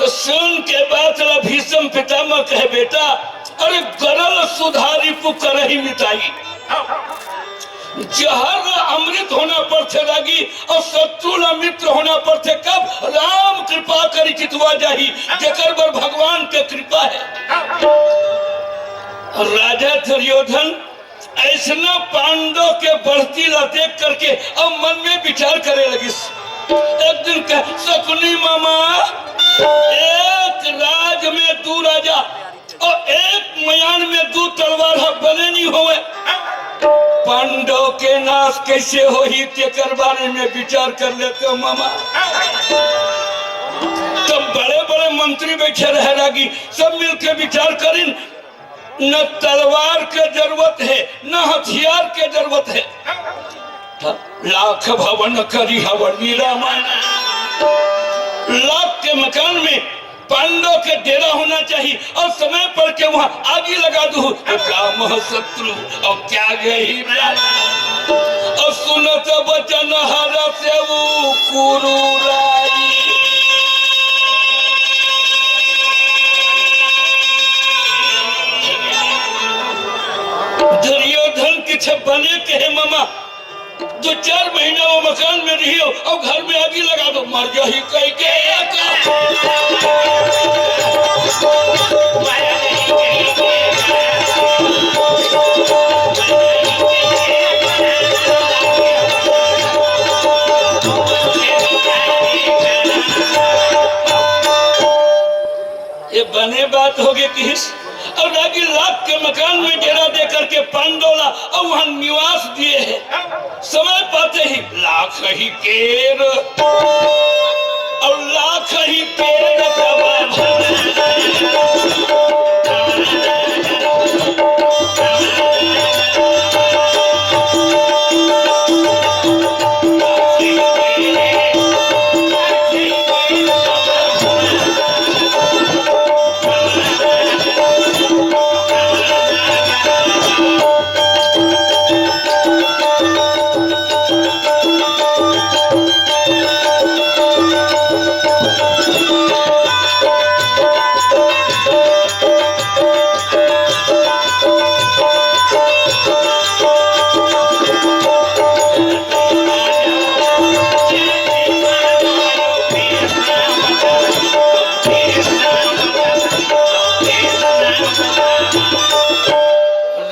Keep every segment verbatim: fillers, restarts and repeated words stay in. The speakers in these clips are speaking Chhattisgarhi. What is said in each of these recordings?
सुन के बात ला भीष्म पितामह कहे, "बेटा, अरे गरल सुधा रिपु करहि मिताई।" जहर ला अमृत होना पड़थे रागी, अउ शत्रु ला मित्र होना पड़थे। कब? राम कृपा करी चितवा जाही, जेकर बर भगवान के कृपा हे। राजा दुर्योधन अइसना पांडव के बढ़ती ला देख करके अब मन में विचार करे लगिस। एक दिन कह, "शकुनी मामा, एक राज में दू राजा अउ एक मयान में दू तलवार ह बने नहीं होवे। पांडव के नाश कइसे होही, तेकर बारे में विचार कर लेते हो मामा।" तब बड़े-बड़े मंत्री बैठे रहे रागी, सब मिलके विचार करिन, न तलवार के जरूरत हे, न हथियार के जरूरत हे। लाख भवन करी हवन निरामन। लाख के मकान में पांडव के डेरा होना चाहिए अउ समय पर के वहां आगी लगा दू। राम शत्रु अउ क्या गई प्राण। अउ सुनत वचन हर सेऊ कुरु राई। दुर्योधन किछ बने कहे मामा, दो चार महीना वो मकान में रहियो अउ घर में आगी लगा दो, मर जाही कह के। ये बने बात होगे किहिस। अउ रागी लाख के मकान में डेरा दे करके पांडव ला अउ वहां निवास दिए हे। समय पाते ही लाख ही केर अउ लाख ही केर।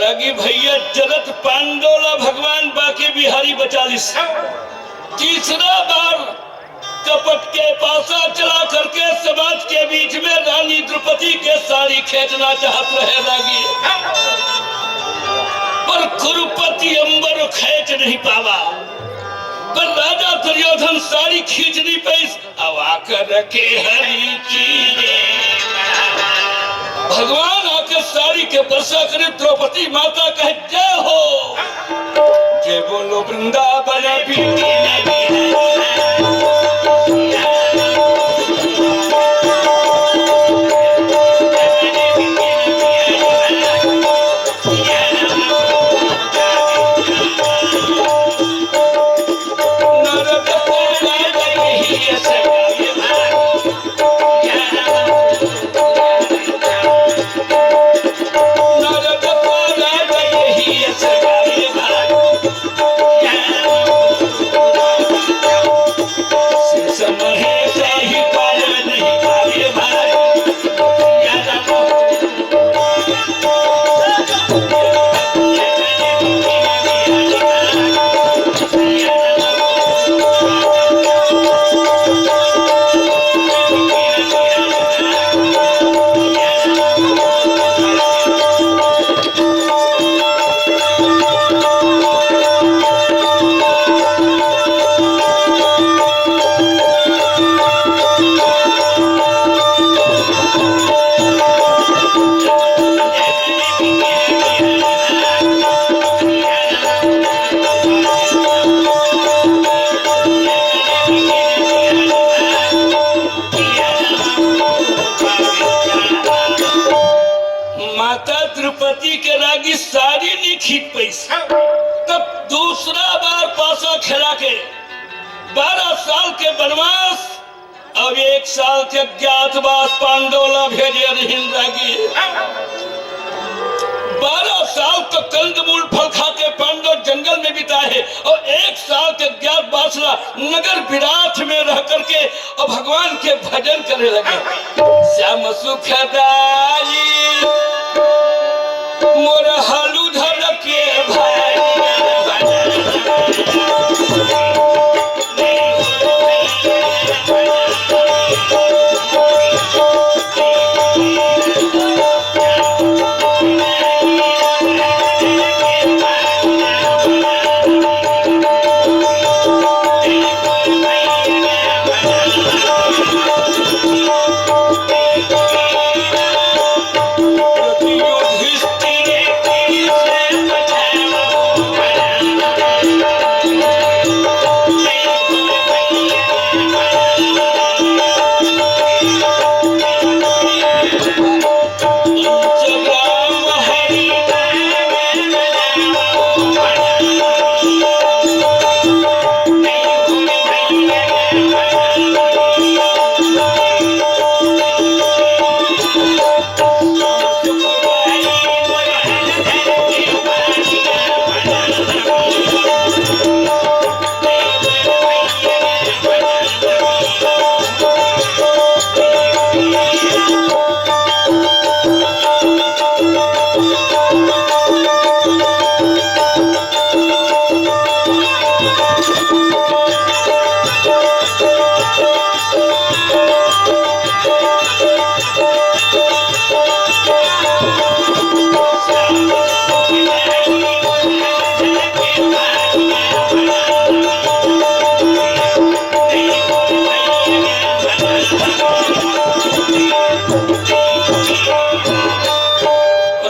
रागी भैया, जरत पांडव ला भगवान बांके बिहारी बचा लिस। तीसरा बार कपट के पासा चला करके समाज के बीच में रानी द्रौपदी के साड़ी खींचना चाहत रहे रागी, पर कुरुपति अंबर खींच नहीं पावा। पर राजा दुर्योधन साड़ी खींच नहीं पाइस। अब आकर के हरि चीरे, भगवान आकर साड़ी के वर्षा करे, द्रौपदी माता कहे, "जय हो।" जय बोलो वृंदावन बिहारी। माता द्रौपदी के रागी साड़ी नहीं खींच पाइस, तब दूसरा बार पासा खेला के बारह साल के वनवास अब एक साल के अज्ञातवास पांडव ला भेजे रहिन रागी। बारह साल तो कंदमूल फल खा के पांडव जंगल में बिताए और एक साल के अज्ञातवास ला नगर विराट में रह करके और भगवान के भजन करे लगे। श्याम सुखदाई मोर हलुधर के भाई।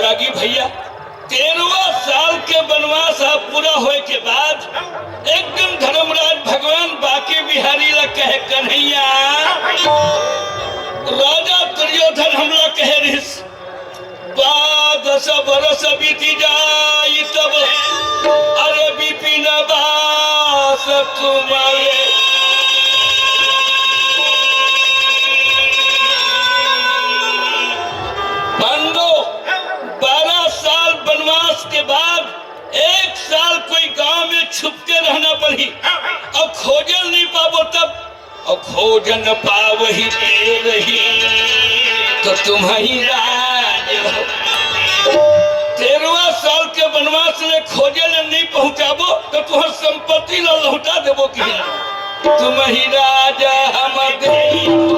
रागी भैया, तेरहवाँ साल के बनवास ह पूरा होए के बाद एक दिन धर्मराज भगवान बांके बिहारी ला कहे, "कन्हैया, राजा दुर्योधन हमला कहे रिहिस, बादस बरस बीती जाई तब, अरे विपिन बास तुम्हारे।" पांडव, बारह साल बनवास के बाद एक साल कोई गांव में छुप के रहना पड़ी, अब खोजल नहीं पाबो तब, अब खोजन पावही ते रही तो तुम्हरी राज। तेरहवाँ साल के बनवास ले खोजे ले नहीं पहुंचाबो तो तुहर संपत्ति ला लौटा देबो कि नहीं? तुम्हरी राज हम देई।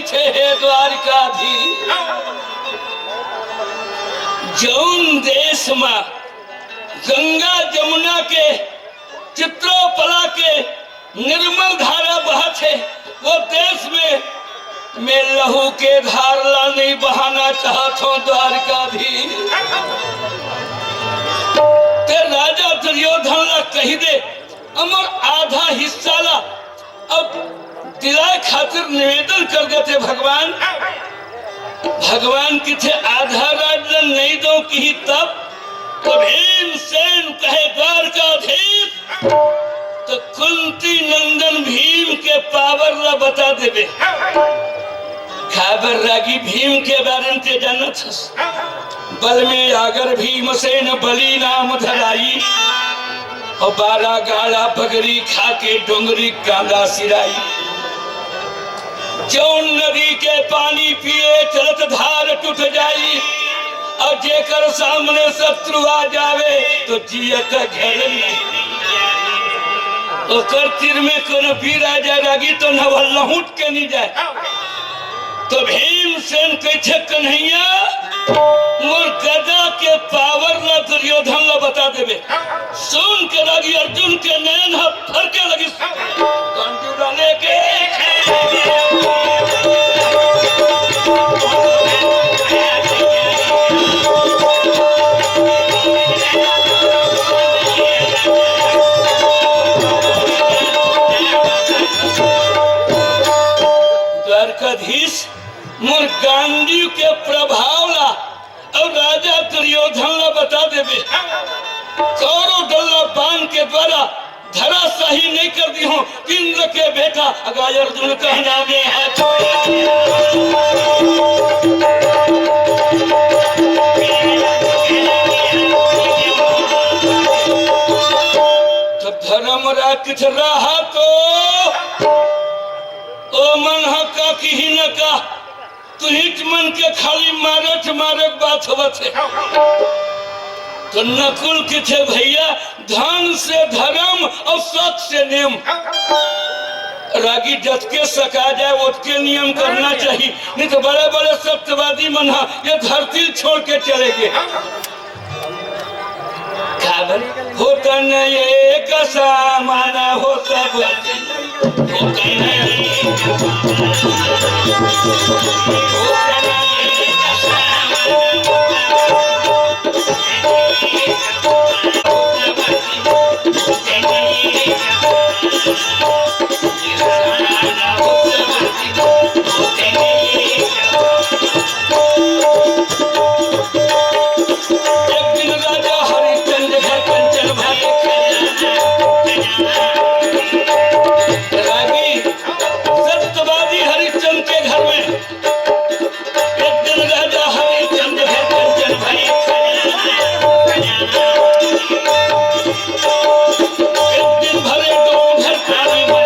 हे द्वारिकाधीश, जौन देश म गंगा जमुना के, चित्रोपला के निर्मल धारा बहत हे, वो देश में मैं लहू के धार ला नहीं बहाना चाहत हूँ द्वारिकाधीश। ते राजा दुर्योधन ला कही दे, अमर आधा हिस्सा ला अब दिलाए खातिर निवेदन कर देते भगवान। भगवान किथे आधा राज ला नहीं दो किही तब, तो भीमसेन कहे द्वारकाधीश, तो कुंती नंदन भीम के पावर ला बता देबे। काबर रागी भीम के बारे में ते जानत हस। बल में आगर भीमसेन बली नाम धराई, और बारह गाड़ा बगरी खा के डोंगरी कांदा सिराई। जौन नदी के पानी पिए चलत धार टूट जाई, और जेकर सामने शत्रु आ जावे तो जियत घेर नहीं। ओकर तीर में कोनो बीर आ जाए रागी तो नवा लहुट के नहीं जाए। तो भीमसेन कहे, "कन्हैया, मोर गदा के पावर ला दुर्योधन ला बता देबे।" सुन के रागी अर्जुन के नैन ह फरके लगिस। डंडी डाले के द्वारकाधीश मोर गांडीव के प्रभाव ला और राजा दुर्योधन ला बता देबे। कौरव दल ला बाण के द्वारा धराशाही नहीं कर दिहूं। इंद्र के बेटा अगर अर्जुन कहना में है तो धर्म राखित रहा तो ओ मन ह का किही न का। तुहिच मन के खाली मारत मारत बात होवत हे। तो नकुल किथे भैया, धन से धर्म और सत से नेम। रागी जतके सका जाए ओतके नियम करना चाहिए, नहीं तो बड़े बड़े सत्यवादी मन ह ये धरती छोड़ के चले गए। काबर होता नहीं एक सामान हो सब। एक दिन राजा हरिश्चंद्र घर कंचन भरे। रागी सत्यवादी हरिश्चंद्र के घर में। एक दिन राजा हरिश्चंद्र घर कंचन भरे। एक दिन भरे दो घर पानी भर।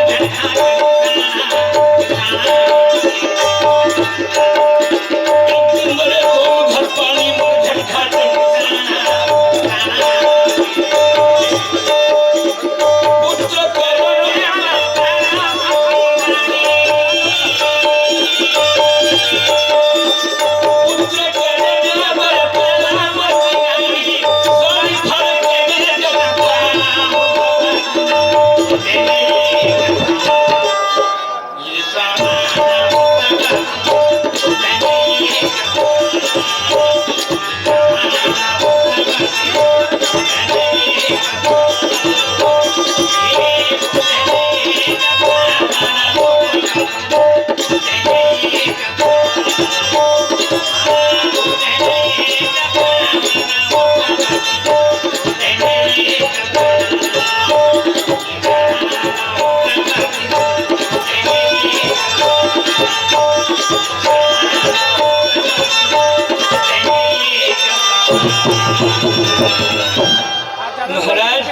महाराज,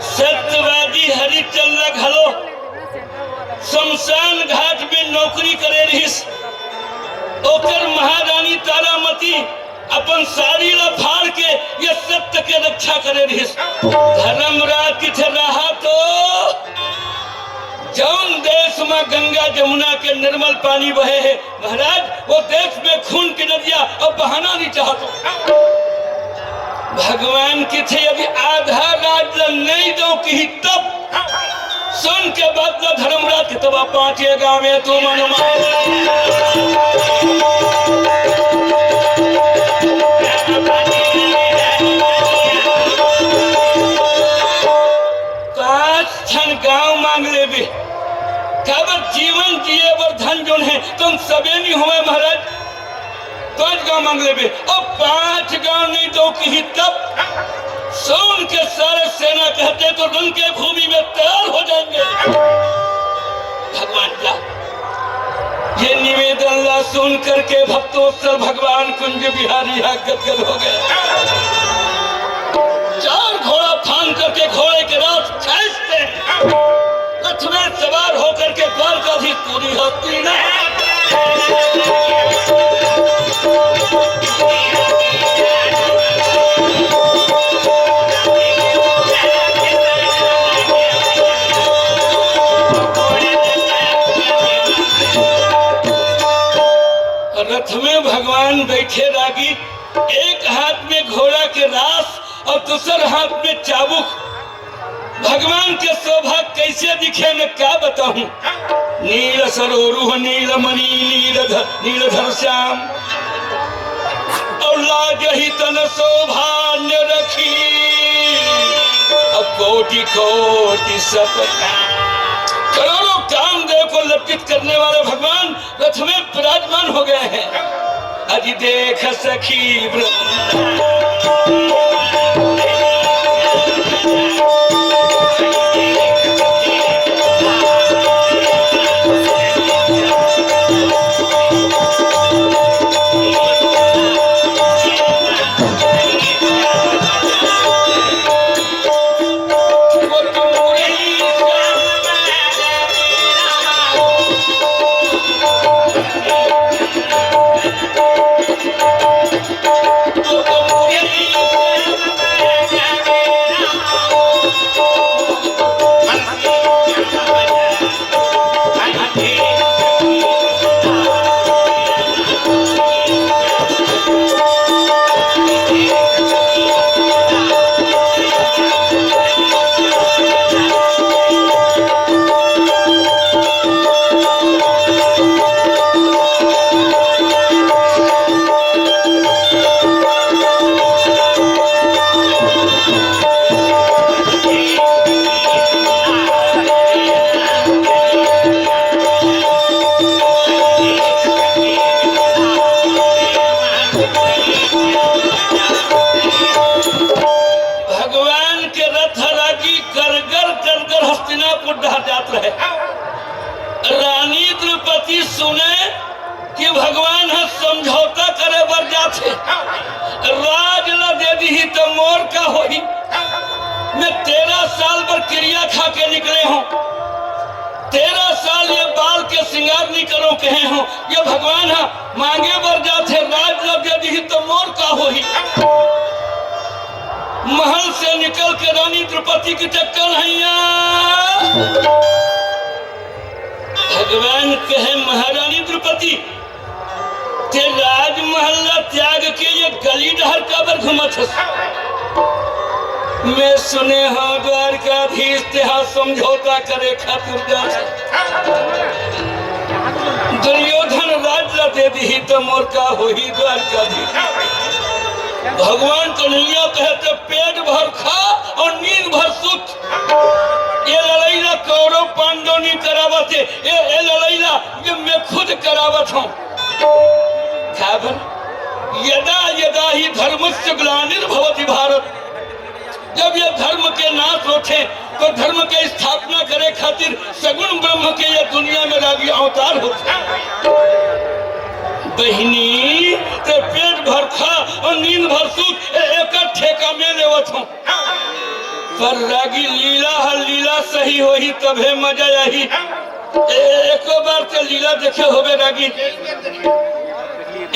सत्यवादी हरिचंद घलो शमशान घाट में नौकरी करे रहिस। ओकर महारानी तारामती अपन साड़ी ला फाड़ के ये सत्य के रक्षा करे रहिस। धर्मराज किथे रहा तो जौन देश म गंगा जमुना के निर्मल पानी बहे हे महाराज, वो देश में खून के नदिया अब बहाना नहीं चाहत। भगवान किथे यदि आधा राज ल नहीं दो किही तब सुन के बात ल धर्मराज के तब पांचे गांव में तू मन मार। पांच ठन गांव मांग लेबे, काबर जीवन जिए बर धन जोन है, तुम सबे नहीं होवे महाराज। पांच गांव मांग लेबे, अब पांच गांव नहीं दो किही तब सुन के सारे सेना कहते तो रंग के भूमि में तैयार हो जाएंगे। भगवान का ये निवेदन ला सुन करके भक्तोत्सल भगवान कुंज बिहारी हा गदगद हो गए। चार घोड़ा फांद करके घोड़े के रास खींचते रथ में सवार होकर के द्वारकाधीश पूरी हस्ती ने रथ में भगवान बैठे रागी, एक हाथ में घोड़ा के रास और दूसर हाथ में चाबुक। भगवान के शोभा कैसे दिखे, मैं क्या बताऊं। नील सरोरुह नील मणि नील ध-, नील धर श्याम। और लाजहि तन शोभा न रखी, अब कोटि कोटि सत। करोड़ों कामदेव को लज्जित करने वाले भगवान रथ में विराजमान हो गए हैं। अजि देख सखी वृंद। भगवान के रथ रागी गरगर गरगर हस्तिनापुर डहर जात रहे। रानी द्रौपदी सुने कि भगवान ह समझौता करे बर जाथे, राज ल दे दिही त मोर का होही? मैं तेरह साल बर किरिया खा के निकले हूँ, तेरह साल ये बाल के श्रृंगार नहीं करो कहे हूँ, ये भगवान ह मांगे बर जाथे, राज ल दे दिही त मोर का होही? महल से निकल के रानी द्रौपदी के चक्कर हैया। भगवान कहे, महारानी द्रौपदी, ते राजमहल ला त्याग के ये गली डहर काबर घूमत हस? मैं सुने हंव द्वारकाधीश तेहा समझौता करे खातिर जात हस। दुर्योधन राज ला दे दिही त मोर का होही द्वारकाधीश? भगवान कन्हैया कहे, ते पेट भर खा और नींद भर सुत। ये लड़ाई ला कौरव पांडव नहीं करावत हे, ये, ये लड़ाई ला ये मैं खुद करावत हूँ। काबर? यदा यदा ही धर्मस्य ग्लानिर्भवति भारत। जब ये धर्म के नाश होथे, तो धर्म के स्थापना करे खातिर सगुण ब्रह्म के ये दुनिया में रागी अवतार होथे। बहिनी, ते पेट भर खा और नींद भर सूत, ए-, एकर ठेका मैं लेवत हूँ। पर रागी लीला ह, लीला सही होही तभे मजा आही। ए-, एको बार ते लीला देखे होबे रागी?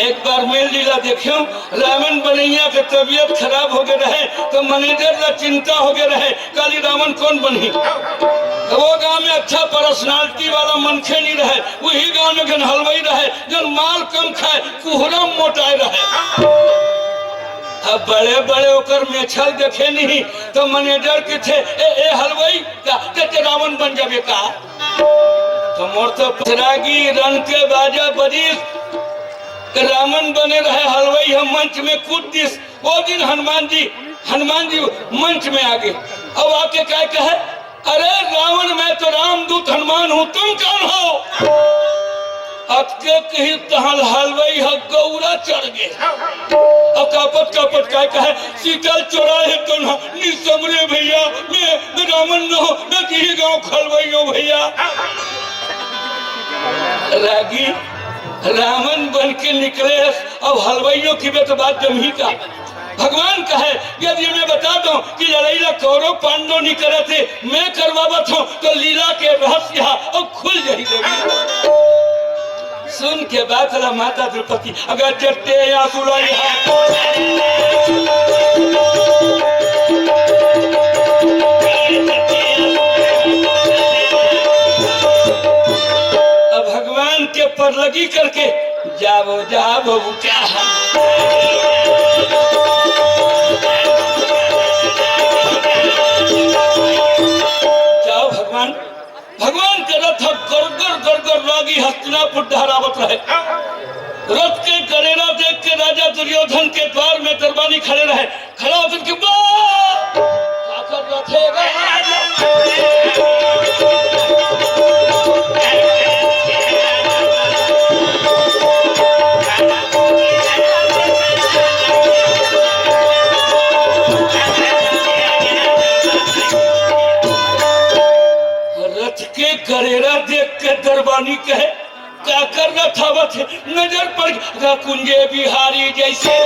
एक बार मैं लीला देखेंव, रावण बनैया के तबीयत खराब होगे रहे, तो मैनेजर ला चिंता होगे रहे, काली रावण कौन बनही? वो गांव में अच्छा पर्सनालिटी वाला मनखे नहीं रहे, वही गांव में घन हलवाई रहे, जन माल कम खाए, कुहरम मोटाए रहे। अब बड़े बड़े ओकर मेछल देखे नहीं, तो मैनेजर के थे, "ए, ए हलवाई, का ते, ते रावण बन जाबे का?" तो मोर तो पसरागी रन के बाजा बजिस, रावण बने रहे, हलवाई हम मंच में कूद दिस। वो दिन हनुमान जी, हनुमान जी मंच में आ गए। अब आके काय कहे, "अरे रावण, मैं तो रामदूत हनुमान हूँ, तुम कौन हो?" अतके कही तहल हलवाई ह गौरा चढ़ गए। अब कापत कापत काय कहे, "सीता चोरा है कौन हो?" "नी समरे भैया, मैं, मैं रावण न हो, मैं तो ये गांव हलवाई हो भैया।" रागी रावण बन के निकले, अब हलवाइयों की बे तो बात जमही का। भगवान कहे, यदि मैं बता दूं कि लड़ाई ला कौरव पांडव नहीं करे थे, मैं करवावत हूँ, तो लीला के रहस्य हा अब खुल जाही देवी। सुन के बात ला माता द्रौपदी, अगर जट्टे या सुलाई हा। अब भगवान के परलगी करके जाओ, जाओ, क्या है? जाओ भगवान, भगवान के रथ गड़गड़ गड़गड़ लागी हस्तिनापुर डहरावत रहे। रथ के गरेरा देख के राजा दुर्योधन के द्वार में दरबानी खड़े रहे। खड़ा होकर के, "वाह!" काकर रथ हे गा। रथ के गरेरा देख के दरबानी कहे, काकर रथ आवत हे, नजर पड़ गया कुंजे बिहारी जैसे।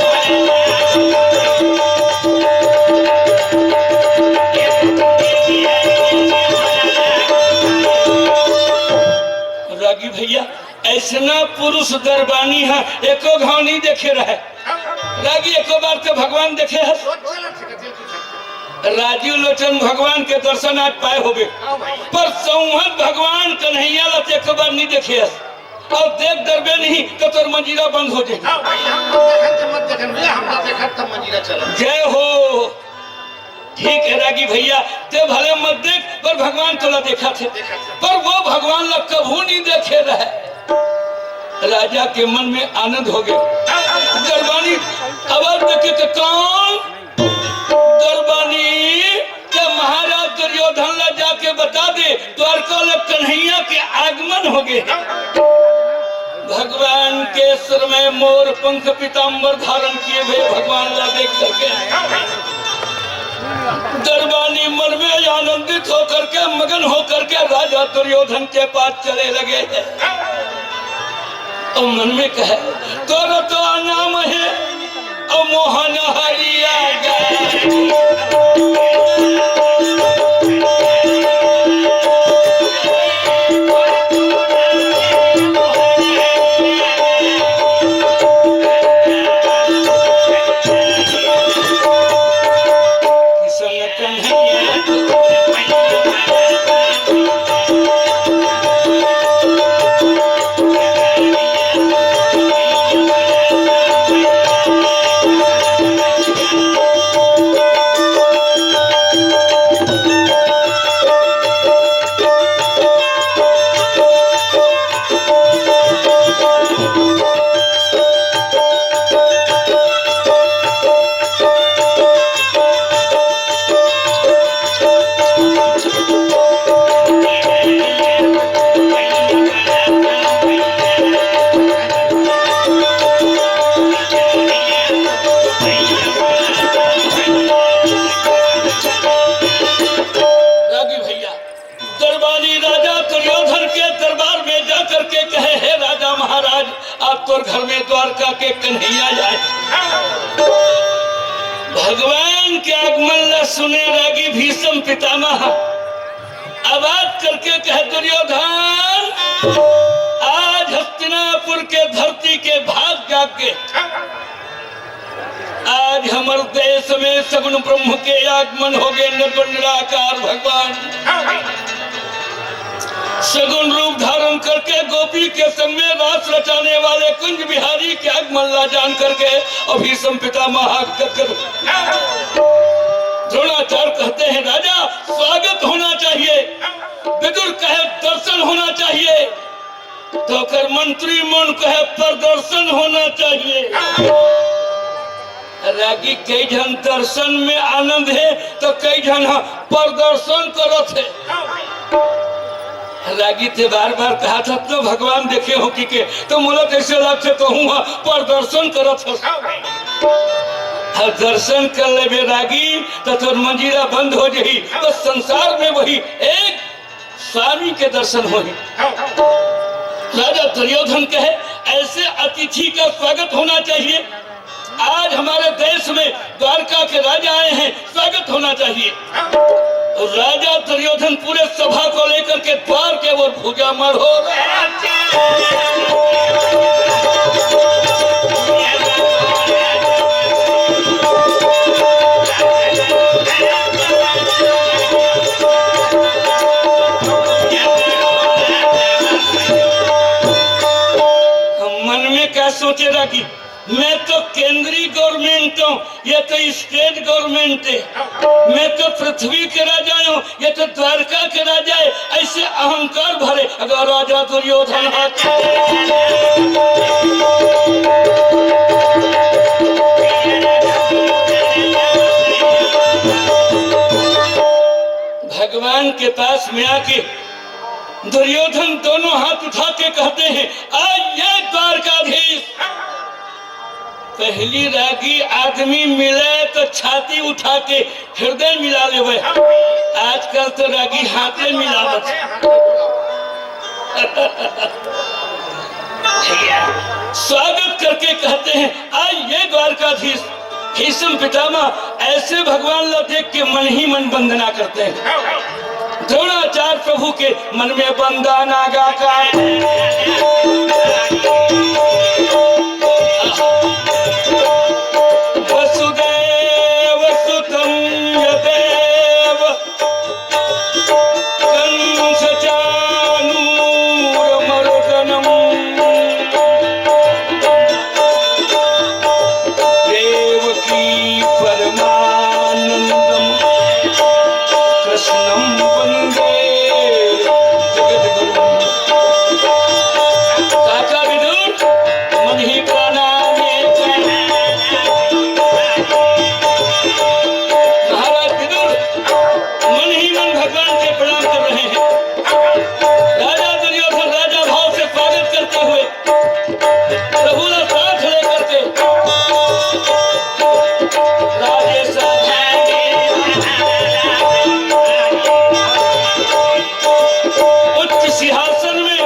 रागी भैया, ऐसना पुरुष दरबानी हा एको घाव नहीं देखे रहे। रागी एको बार तो भगवान देखे हस। राजीव लोचन भगवान के दर्शन आज पाए होबे, पर संवत भगवान कन्हैया ला तो एको बार नहीं देखे हस। और देख डरबे नहीं तो तोर मंजीरा बंद हो जाए। हाँ भाई, हम तो देखन तो मत देखन भैया, हम तो देखन तो मंजीरा चला। जय हो। ठीक है रागी भैया, ते भले मत देख, पर भगवान तोला देखा थे, पर वो भगवान ला कभू नहीं देखे रहे। राजा के मन में आनंद हो गए। दरबानी आवाज देखे तो कौन? दरबानी के महाराज दुर्योधन ला जाके बता दे, द्वारका ला कन्हैया के आगमन हो गए। भगवान के सिर में मोर पंख पीताम्बर धारण किए हुए भगवान ला देख करके दरबानी मन में आनंदित होकर के, मगन होकर के राजा दुर्योधन के पास चले लगे हैं। और मन में कहे, "तोर तो नाम है और मोहन हरिया गा।" रागी भैया, दरबानी राजा दुर्योधन के दरबार में जाकर के कहे, "हे राजा महाराज, आप तोर घर में द्वारका के कन्हैया आए।" भगवान के आगमन ला सुने रागी भीष्म पितामह आवाज करके कहे, "दुर्योधन, आज हस्तिनापुर के धरती के भाग जाग गे।" आज हमर देश में सगुन ब्रह्म के आगमन हो गए, निर्गुण निराकार भगवान। सगुण रूप धारण करके गोपी के संग में रास रचाने वाले कुंज बिहारी के आगमन ला जान करके अभी संपिता महागत कर द्रोणाचार्य कहते हैं, राजा, स्वागत होना चाहिए। विदुर कहे, दर्शन होना चाहिए। तो ओकर मंत्री मन कहे, प्रदर्शन होना चाहिए। रागी, कई झन दर्शन में आनंद हे, तो कई झन ह प्रदर्शन करत हे। रागी, ते बार बार कहा था तो भगवान देखे हो कि के, तो मोला कैसे लगथे कहूँ ह प्रदर्शन करत हस। हर दर्शन कर लेबे रागी, तो तोर मंजीरा बंद हो जाही। बस संसार में वही एक स्वामी के दर्शन होही। राजा दुर्योधन कहे, ऐसे अतिथि का स्वागत होना चाहिए। आज हमारे देश में द्वारका के राजा आए हैं, स्वागत होना चाहिए। और राजा दुर्योधन पूरे सभा को लेकर के द्वार के ओर भुजा मरोड़ रहा। मन में क्या सोचे रागी, मैं तो केंद्रीय गवर्नमेंट हूँ, ये तो स्टेट गवर्नमेंट है। मैं तो पृथ्वी के राजा हूँ, ये तो द्वारका के राजा है। ऐसे अहंकार भरे अगर राजा दुर्योधन है। भगवान के पास में आके दुर्योधन दोनों हाथ उठा के कहते हैं, आइए द्वारकाधीश। पहली रागी आदमी मिले तो छाती उठा के हृदय मिला लेवे। आजकल तो रागी हाथे मिलावत। स्वागत करके कहते हैं, आइए द्वारकाधीश। भीष्म पितामह ऐसे भगवान ला देख के मन ही मन वंदना करते हैं। द्रोणाचार्य प्रभु के मन में वंदना गा का। वसुदेव सुतं यदेव कंस चाणूरमर्दनम्। देवकी परमानंदम कृष्णम वंदे जगद्गुरुम। काका विदुर, मन ही प्राणा में महाराज विदुर मन ही मन भगवान के प्रणाम कर रहे हैं। राजा दुर्योधन राजा भाव से स्वागत करते हुए प्रभु का साथ लेकर के राजेश उच्च सिंहासन में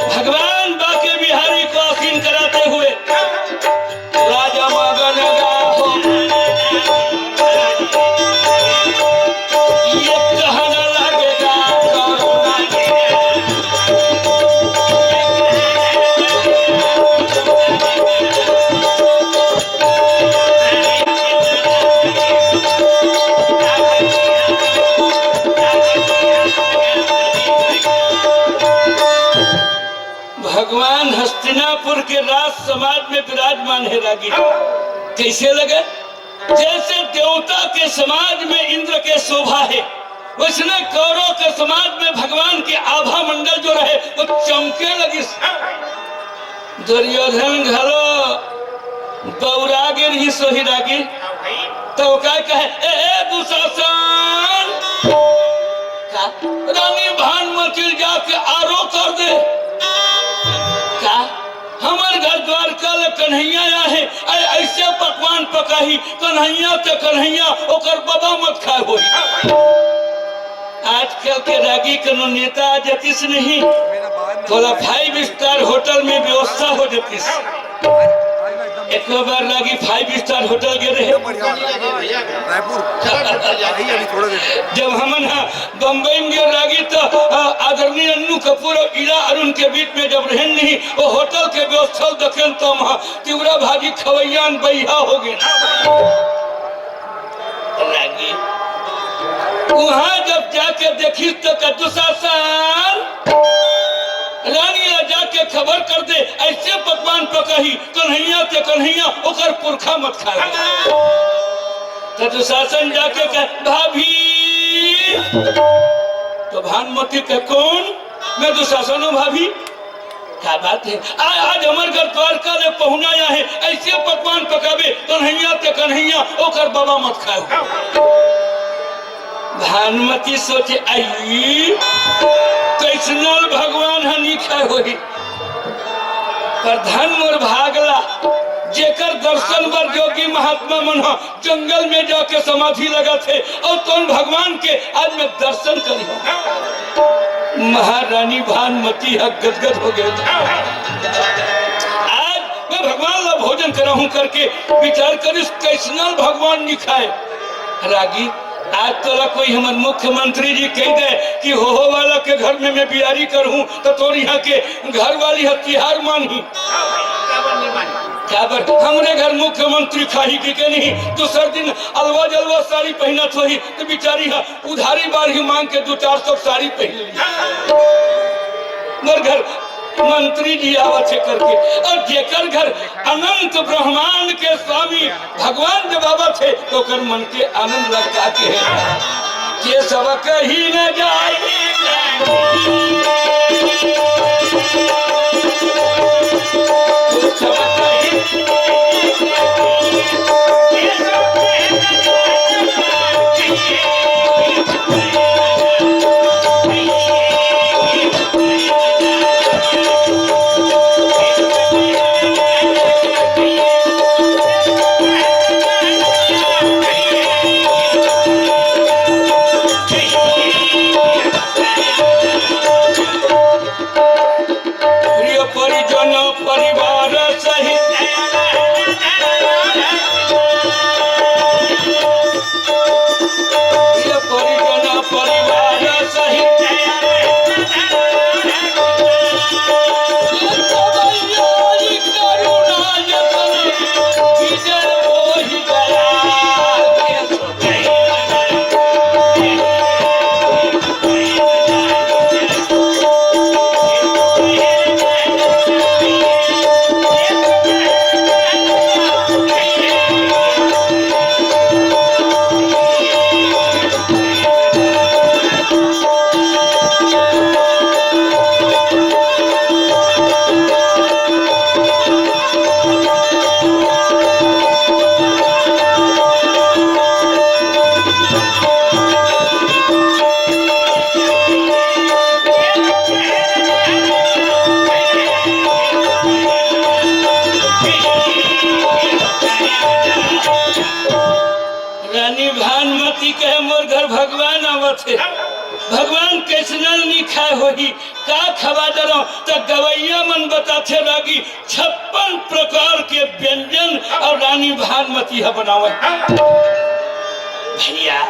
भगवान बाके बिहारी को आसीन कराते हुए राजा मगन गाहो। ये कहना लगेगा कोरोना के। भगवान हस्तिनापुर के राज समाज में विराजमान है रागी। कैसे लगे? जैसे देवता के समाज में इंद्र के शोभा है, वैसने कौरव के समाज में भगवान के आभा मंडल जो रहे, वो चमके लगिस। दुर्योधन घलो बौरा गे रहिस होही रागी। तो का कहे, ए, ए दुशासन, का रानी भानुमति ल जाके आरो कर दे। का हमर घर द्वारका ले कन्हैया आहे, ऐ-, ऐसे पकवान पकाही, कन्हैया त कन्हैया, ओकर बबा मत खाए होही। आजकल के रागी कोनो नेता आ जतिस नहीं, थोड़ा फाइव स्टार होटल में व्यवस्था हो जतिस। एक बार रागी फाइव स्टार होटल गे रहे। रायपुर। यही अभी थोड़ा देर। जब हमन ह बम्बई में गे रागी त, अ, आदरणीय अन्नू कपूर और इरा अरुण के बीच में जब रहन नहीं, वो होटल के व्यवस्था देखेन त हम ह तिवरा भाजी खवैयान बइहा हो गए। रागी। उहाँ जब जाके देखिस त का दुशासन, रानी ला जाके खबर कर दे, अइसे पकवान पकाही, कन्हैया ते कन्हैया ओकर पुरखा मत खाए। त दुशासन जाके कहे, "भाभी।" त भानुमति कहे, "कौन?" "मैं दुशासन हूँ भाभी।" "का बात हे? आ, आज हमर घर द्वारका ले पहुना आए हे, अइसे पकवान पकाबे, कन्हैया ते कन्हैया ओकर बाबा मत खाए।" भानुमति सोचे, "अई, कइसनल भगवान ह नी खाए होही।" पर धन मोर भाग ला, जेकर दर्शन बर जोगी महात्मा मन ह जंगल में जाके समाधि लगाथे, अउ तोन भगवान के आज मैं दर्शन करिहूँ। महारानी भानुमति ह गदगद हो गे। आज मैं भगवान ला भोजन कराहूँ करके विचार करिस, कइसनल भगवान नी खाए। रागी, आज तोला कोई हमर मुख्यमंत्री जी कहि दे कि होहो वाला के घर में मैं बियारी करहूँ, त तोर इहाँ के घरवाली ह तिहार मानही। काबर? हमरे घर मुख्यमंत्री खाही कि के नहीं, दूसर दिन अलवा जलवा साड़ी पहिनत होही, त बिचारी ह उधारी बाढ़ही मांग के दू चार सौ साड़ी पहिन ली। मोर घर मंत्री जी आवत हे करके, अउ जेकर घर अनंत ब्रह्मांड के स्वामी भगवान जब आवत हे, त ओकर मन के आनंद लगता के हे। के सब कही न जाए। प्रिय परिजन परिवार सहित, प्रिय परिजन परिवार सहित, करुणा जतन विजय मोहि दया। रानी भानुमति कहे, "मोर घर भगवान आवत हे, भगवान कइसनल नी खाए होही, का खवा डरव?" त गवैया मन बताथे रागी, छप्पन प्रकार के व्यंजन अउ रानी भानुमति ह बनावय। भइया,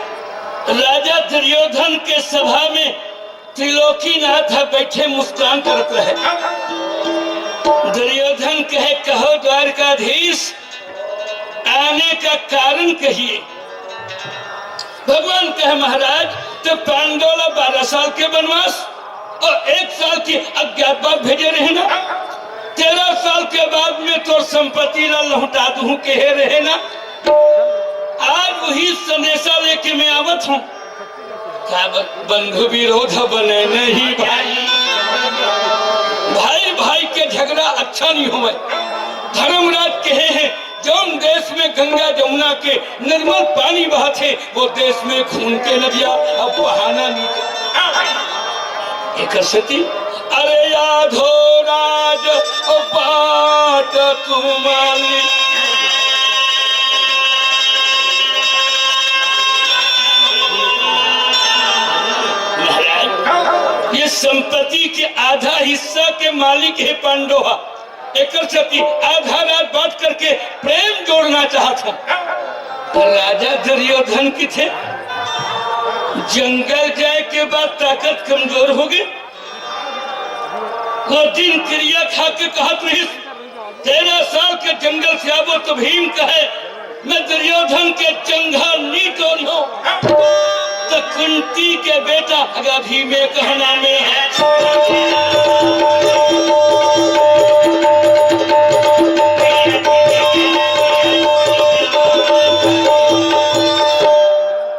राजा दुर्योधन के सभा में त्रिलोकीनाथ ह बइठे मुस्कान करत रहे। दुर्योधन कहे, "कहो द्वारकाधीश, आने का कारण कहिए।" भगवान कहे, "महाराज, त पांडव ला बारह साल के बनवास अउ एक साल के अज्ञातवास भेजे रहे ना, तेरह साल के बाद में तोर संपत्ति ला लहुटा दूहूं कहे रहे ना, आज वही संदेशा लेके मैं आवत हूं।" का ब-, बंधु विरोध बने नहीं भाई, भाई भाई के झगड़ा अच्छा नहीं होवे। धर्मराज कहे हैं, जौन देश में गंगा जमुना के निर्मल पानी बहत हे, वो देश में खून के नदिया अब बहाना नहीं। एकर सेती, अरे यादव राज अउ बाट तुम्हारी। महाराज, ये संपत्ति के आधा हिस्सा के मालिक हे पांडव ह। एकर सेती आधा राज बांट करके प्रेम जोड़ना चाहत हन। पर राजा दुर्योधन किथे, जंगल जाए के बाद ताकत कमजोर हो गई। वो दिन किरिया खा के कहत रहिस, "तेरह साल के जंगल से आबो तो भीम कहे, मैं दुर्योधन के जंघा नी तोड़ियो।" तो कुंती के बेटा अगर भीमे कहना में है।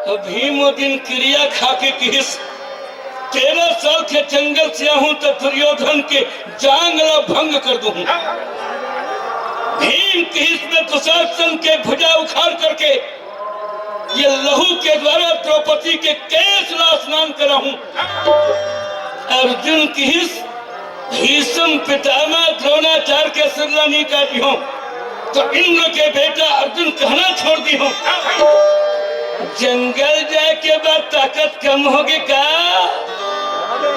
तो भीम वो दिन किरिया खा के किहिस, "तेरह साल के जंगल से आहूं तो दुर्योधन के जांग ला भंग कर दूं।" भीम किहिस, "मैं दुशासन के भुजा उखाड़ करके ये लहू के द्वारा द्रौपदी के केस ला स्नान कराहूं।" अर्जुन किहिस, "भीष्म पितामह द्रोणाचार्य के सिर ला नी काटिहूं, तो इंद्र के बेटा अर्जुन कहना छोड़ दिहूं।" जंगल जाए के बाद ताकत कम होगे का?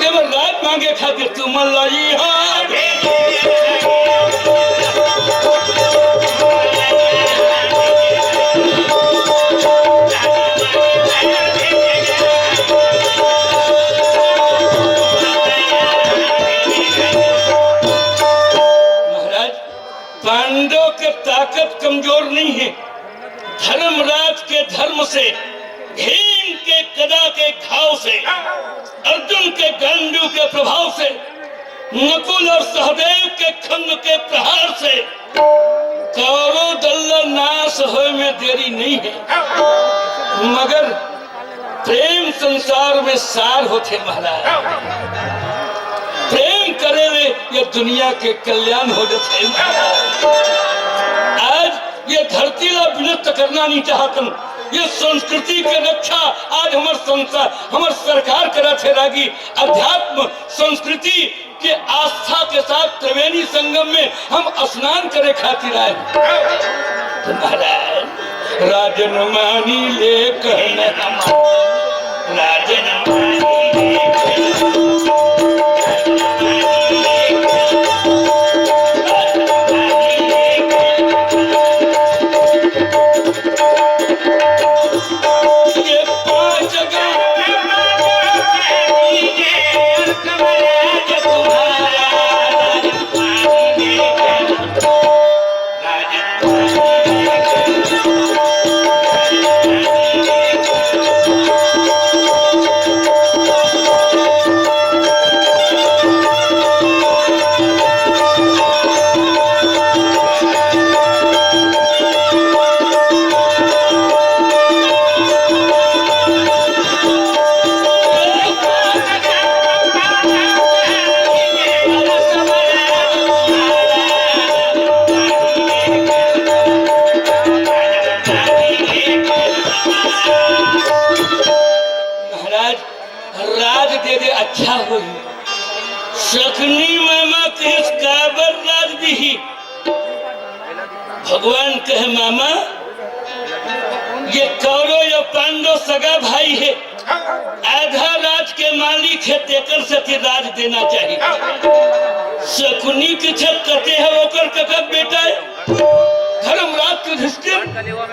जब राज मांगे खातिर तुमन लाई हा। महाराज, पांडव के ताकत कमजोर नहीं है। धर्मराज के धर्म से, भीम के गदा के घाव से, अर्जुन के गांडीव के प्रभाव से, नकुल और सहदेव के खंग के प्रहार से कौरव दल ला नाश होए में देरी नहीं है। मगर प्रेम संसार में सार होथे महाराज। प्रेम करे ले ये दुनिया के कल्याण हो जाथे महाराज। आज ये धरती ला विनष्ट करना नहीं चाहतन। ये संस्कृति के रक्षा आज हमर संसार, हमर सरकार करत हे रागी। अध्यात्म, संस्कृति के आस्था के साथ त्रिवेणी संगम में हम स्नान करे खातिर आए। तो महाराज, राजन मानी ले कहना, राजन मानी ले कहना, राजन मानी ले कहना। महाराज, राज दे दे अच्छा होही। शकुनी मामा कहिस, "काबर राज दिही?" भगवान कहे, "मामा, ये कौरव या पांडव सगा भाई हे, आधा राज के मालिक हे, तेकर सेती राज देना चाहिए।" शकुनी के छत कते हे, ओकर कका बेटा हे। धर्मराज के युधिष्ठिर,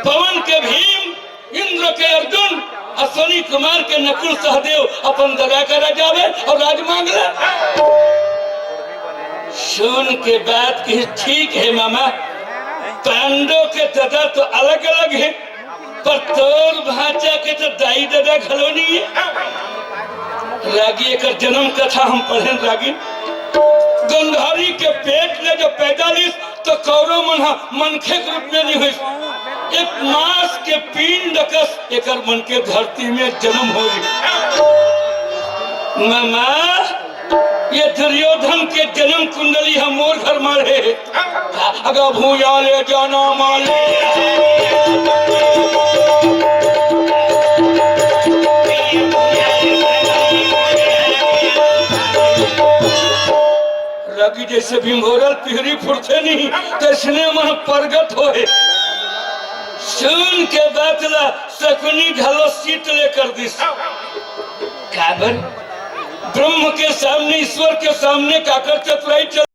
पवन के भीम, इंद्र के अर्जुन, अश्विनी कुमार के नकुल सहदेव अपन ददा करा जावे और राज मांग ले। सुन के बात की, "ठीक है मामा, पांडव के ददा तो अलग-अलग है, पर तोर भांचा के तो दाई ददा घलो नहीं है।" रागी, एकर जन्म कथा हम पढ़ेन रागी। गंधारी के पेट ले जो पैदा लिस, तो कौरव मन ह मनखे के रूप में नहीं होइस, एक मांस के पिंड कस एकर मन के धरती में जन्म होइस। मामा, ये दुर्योधन के जन्म कुंडली ह मोर घर म रहे। अगर भूया ले जाना माले। रवि जैसे भिंभोरल पिहरी फुरथे नहीं, तैसने मन परगट होए। सुन के बात ला शकुनी घलो शीत ले कर दिस। काबर? ब्रह्म के सामने, ईश्वर के सामने काकर चतुराई चल